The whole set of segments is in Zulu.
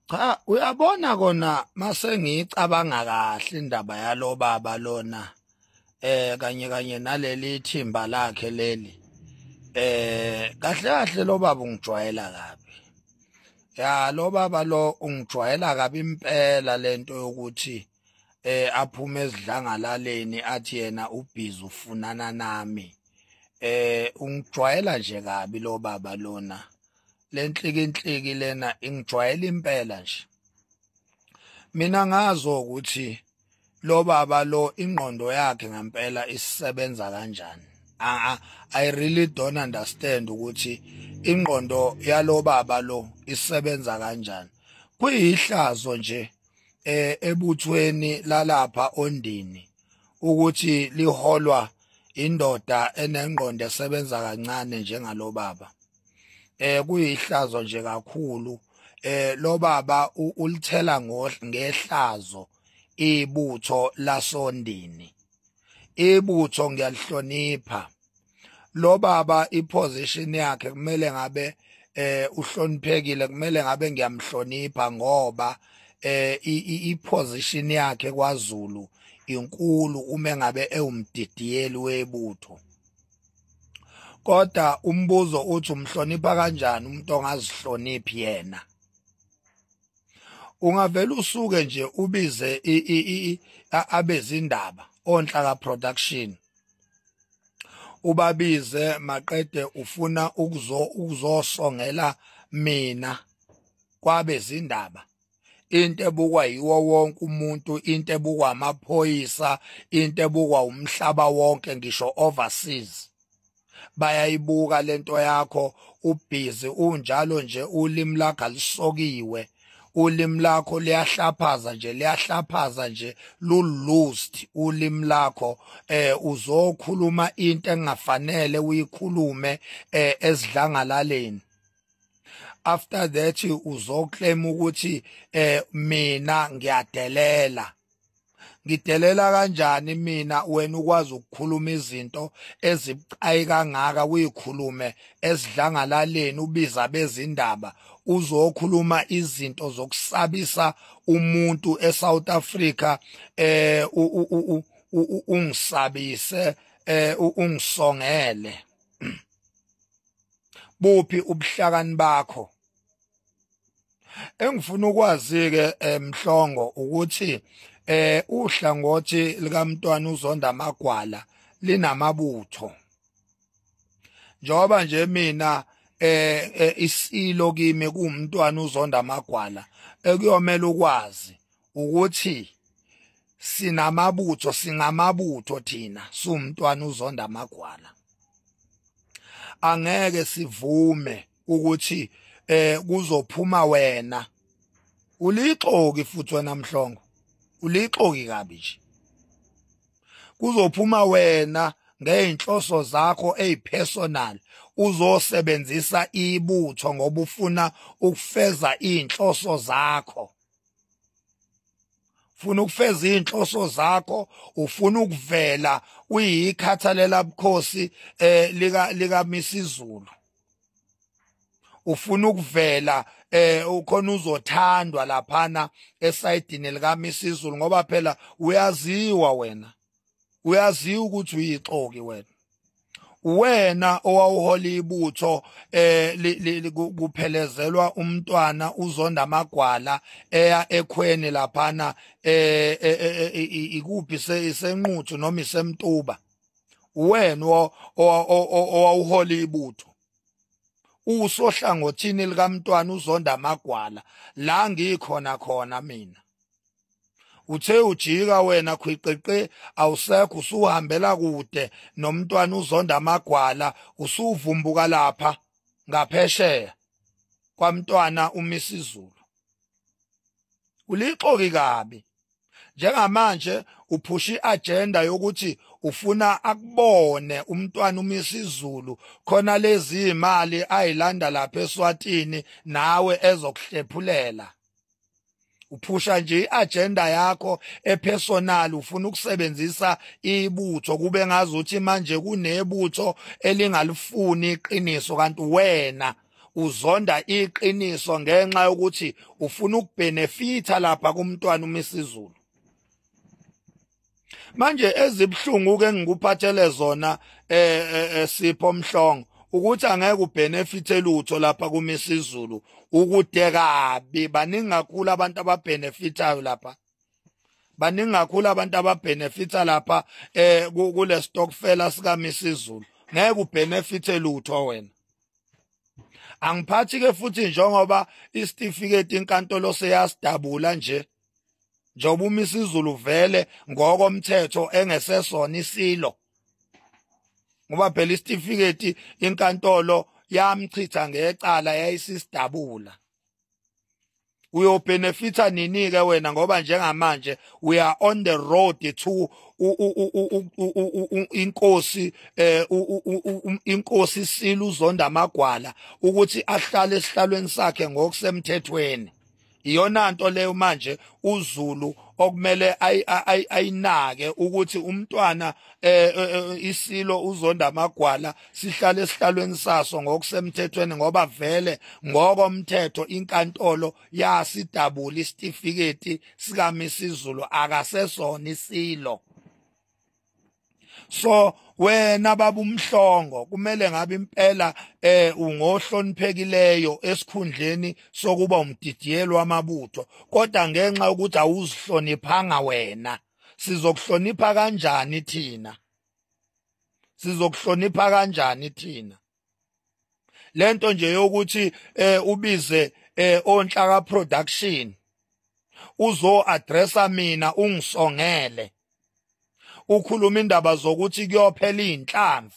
Cha, uyabona kona mase ngiyicabanga kahle indaba yalo baba lona kanye kanye naleli thimba lakhe leli, kahle kahle lo baba ungijwayela kabi. Ya, lo baba lo ungijwayela kabi impela. Lento yokuthi aphume esidlangalaleni athi yena ubhizi ufunana nami, ungijwayela nje kabi lo baba lona. Lenhlikinhliki lena ingijwayela impela nje. Mina ngazo ukuthi lo baba lo ingqondo yakhe ngempela isebenza kanjani. I really don't understand ukuthi ingqondo yalo baba lo isebenza kanjani. Kuyihlazo nje ebuthweni lalapha Ondini ukuthi liholwa indoda enengqondo esebenza kancane njengalo baba. Kuyihlazo nje kakhulu. Lo baba ulithela ngehlazo ibutho lasoNdini. Ibutho ngiyalihlonipha. Lo baba iposition yakhe kumele ngabe uhloniphekile, kumele ngabe ngiyamhlonipha ngoba iposition yakhe kwaZulu inkulu uma ngabe ewumdidiyeli webutho. Kodwa umbuzo uthi umhlonipha kanjani umuntu ongazihloniphi yena? Ungavela usuke nje ubize abezindaba onhlaka production, ubabize maqede ufuna ukuzosongela mina kwabezindaba, into ebukwa yiwo wonke umuntu, into ebukwa amaphoyisa, into ebukwa umhlaba wonke, ngisho overseas bayayibuka lento yakho. Ubhizi unjalo nje, ulimi lakho alisokiwe, ulimi lakho liyahlaphaza nje, liyahlaphaza nje, lu-loosed ulimi lakho. Uzokhuluma into engafanele uyikhulume esidlangalaleni. After that uzoclaim ukuthi mina ngiyadelela. Ngidelela kanjani mina, wena ukwazi ukukhuluma izinto ezibucayi kangaka, uyikhulume esidlangalaleni, ubiza bezindaba, uzokhuluma izinto zokusabisa umuntu eSouth Africa, ungisabise, ungisongele? Buphi ubuhlakani bakho? Engifuna ukwazi ke, Mhlongo, ukuthi uhlangothi likaMntwana uZonda Magwala linamabutho, njengoba nje mina isilo kimi kuwumntwana uZonda Magwala. Ekuyomela ukwazi ukuthi sinamabutho, singamabutho thina sumntwana uZonda Magwala. Angeke sivume ukuthi kuzophuma wena ulixoki, futhi wena Mhlongo ulixoki kabi nje. Kuzophuma wena ngeinhloso zakho ezipersonal, uzosebenzisa ibutho ngoba ufuna ukufeza inhloso zakho, ufuna ukufeza inhloso zakho, ufuna ukuvela uyikhathalela bukhosi lika Misizulu, ufuna ukuvela ukhona uzothandwa laphana esayidini lika Misizulu, ngoba phela uyaziwa wena, uyaziwa ukuthi uyixoki wena. Wena owawuhola ibutho kuphelezelwa umntwana uZonda Magwala eya ekhweni laphana, ikuphi, iseNquthu noma iseMtuba, wena owawuhola ibutho usohlangothini likamntwana uZonda Magwala la ngikhona khona mina. Uthe ujika wena khwiqiqe, awusekho, usuhambela kude nomntwana uZonda Magwala, usuvumbuka lapha ngaphesheya kwamntwana uMisizulu. Ulixoki kabi. Njengamanje uphusha iagenda yokuthi ufuna akubone umntwana uMisizulu khona lezi imali ayilanda lapha eSwatini nawe ezokuhlephulela. Uphusha nje iagenda yakho epersonal, ufuna ukusebenzisa ibutho kube ngazuthi manje kunebutho elingalifuni iqiniso, kanti wena Uzonda iqiniso ngenxa yokuthi ufuna ukubenefita lapha kumntwana uMisizulu. Manje ezibhlungu ke ngikuphathele zona Sipho Mhlongo ukuthi angeke ubenefite lutho lapha kuMisizulu, ukude kabi. Baningi kakhulu abantu ababenefitayo lapha, baningi kakhulu abantu ababenefita lapha kule stokfela sika Misizulu. Ngeke ubenefite lutho wena. Angiphathi ke futhi njengoba isitifiketi inkantolo seyasidabula nje, njengoba uMisizulu vele ngokomthetho engesesona isilo, ngoba phela isitifiketi inkantolo yamchitha ngecala yayisisidabula. Uyobenefita nini ke wena, ngoba njengamanje we are on the road to inkosi inkosi Silo Uzonda Amagwala ukuthi ahlale esihlalweni sakhe ngokusemthethweni. Iyona nto leyo manje uZulu okumele ayinake, ukuthi umntwana isilo Uzonda Amagwala sihlale esihlalweni saso ngokusemthethweni, ngoba vele ngokomthetho inkantolo yasidabula isitifiketi sika Misizulu, akasesona isilo. So wena baba uMhlongo kumele ngabe impela ungohloniphekileyo esikhundleni sokuba umdidiyelo wamabutho, kodwa ngenxa yokuthi awuzihloniphanga wena, sizokuhlonipha kanjani thina? Sizokuhlonipha kanjani thina? Lento nje yokuthi ubize onhlaka production uzo addressa mina ungisongele, ukhuluma indaba zokuthi kuyophela inhlamvu.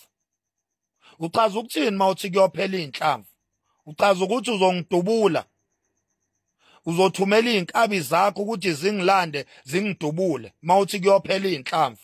Uchaza ukuthini mawuthi kuyophela inhlamvu? Uchaza ukuthi uzongidubula, uzothumela inkabi zakho ukuthi zingilande zingidubule mawuthi kuyophela inhlamvu.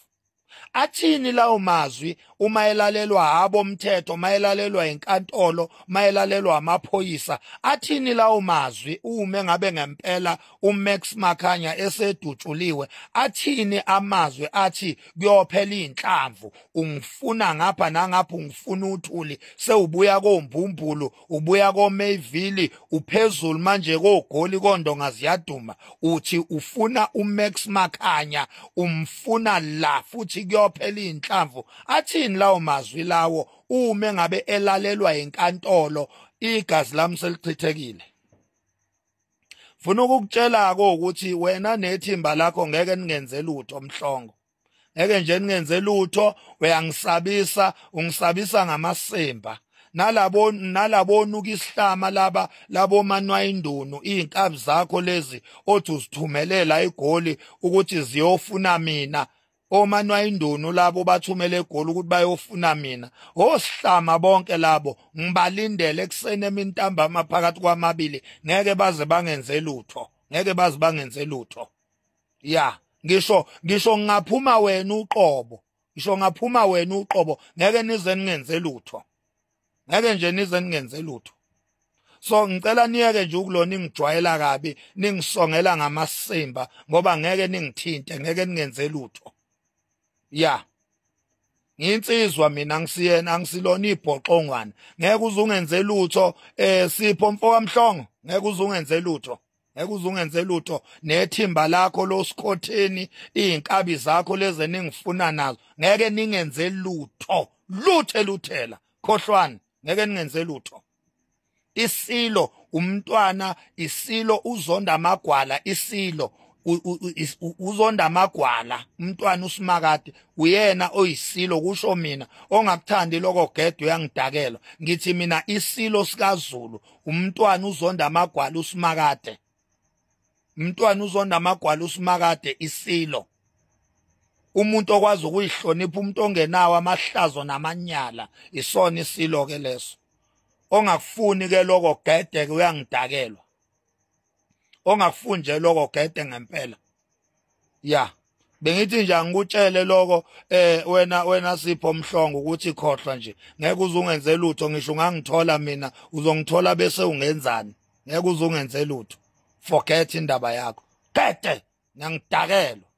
Athini lawo mazwi uma elalelwa abomthetho, mayelalelwa inkantolo, mayelalelwa amaphoyisa? Athini lawo mazwi uma ngabe ngempela uMax Makhanya esedutshuliwe? Athini amazwi athi kuyophela inhlamvu, ungifuna ngapha nangapha, ungifuna uthuli, sewubuya kombumbulu, ubuya koMayville, uphezulu manje kogoli kondonga ziyaduma, uthi ufuna uMax Makhanya, umfuna la futhi kuyophela inhlamvu. Athini lawo mazwi lawo uma ngabe elalelwa inkantolo igazi lami selichithekile? Funa ukukutshela ukuthi wena nethimba lakho ngeke ningenze lutho Mhlongo, ngeke nje ningenze lutho. Uyangisabisa, ungisabisa ngamasimba nalabo nuka isihlama laba labo manwa indunu, izinkabi zakho lezi othi uzithumelela igoli ukuthi ziyofuna mina. Omanwa indunu labo bathumele egoli ukuthi bayofuna mina, osihlama bonke labo ngibalindele ekuseni emintambama phakathi kwamabili, ngeke baze bangenze lutho, ngeke baze bangenze lutho. Ya, ngisho ngaphuma wena uqobo, ngisho ngaphuma wena uqobo, ngeke nize ningenze lutho, ngeke nje nize ningenze lutho. So ngicela niyeke nje ukulona ningijwayela kabi, ningisongela ngamasimba, ngoba ngeke ningithinte, ngeke ningenze lutho. Ya, nginsizwa mina, angisiyena, angisilona ibhoxongwana, ngeke uzungenze lutho. Sipho mfoka Mhlongo, ngeke uzungenze lutho, ngeke uzungenze lutho nethimba lakho losikhotheni, izinkabi zakho lezi ningifuna nazo, ngeke ningenze lutho, luthe luthela, khohlwani, ngeke ningenze lutho. Isilo umntwana, isilo Uzonda Amagwala, isilo Uzonda Amagwala, umntwana uSimakade uyena oyisilo, kusho mina. Ongakuthandi lokho gede uyangidakelwa. Ngithi mina isilo sikaZulu umntwana Uzonda Amagwala uSimakade, umntwana Uzonda Amagwala uSimakade, isilo. Umuntu okwazi ukuyihlonipha, umuntu ongenawo amahlazo namanyala, isona isilo ke leso. Ongakufuni ke lokho gede ke uyangidakelwa, ongakufuni nje lokho gede ngempela. Ya, bengithi nje angikutshele lokho wena Sipho Mhlongo ukuthi khohlwa nje, ngeke uzungenze lutho. Ngisho ungangithola mina, uzongithola bese ungenzani? Ngeke uzungenze lutho, forget indaba yakho, gede ngiyangidakelwa.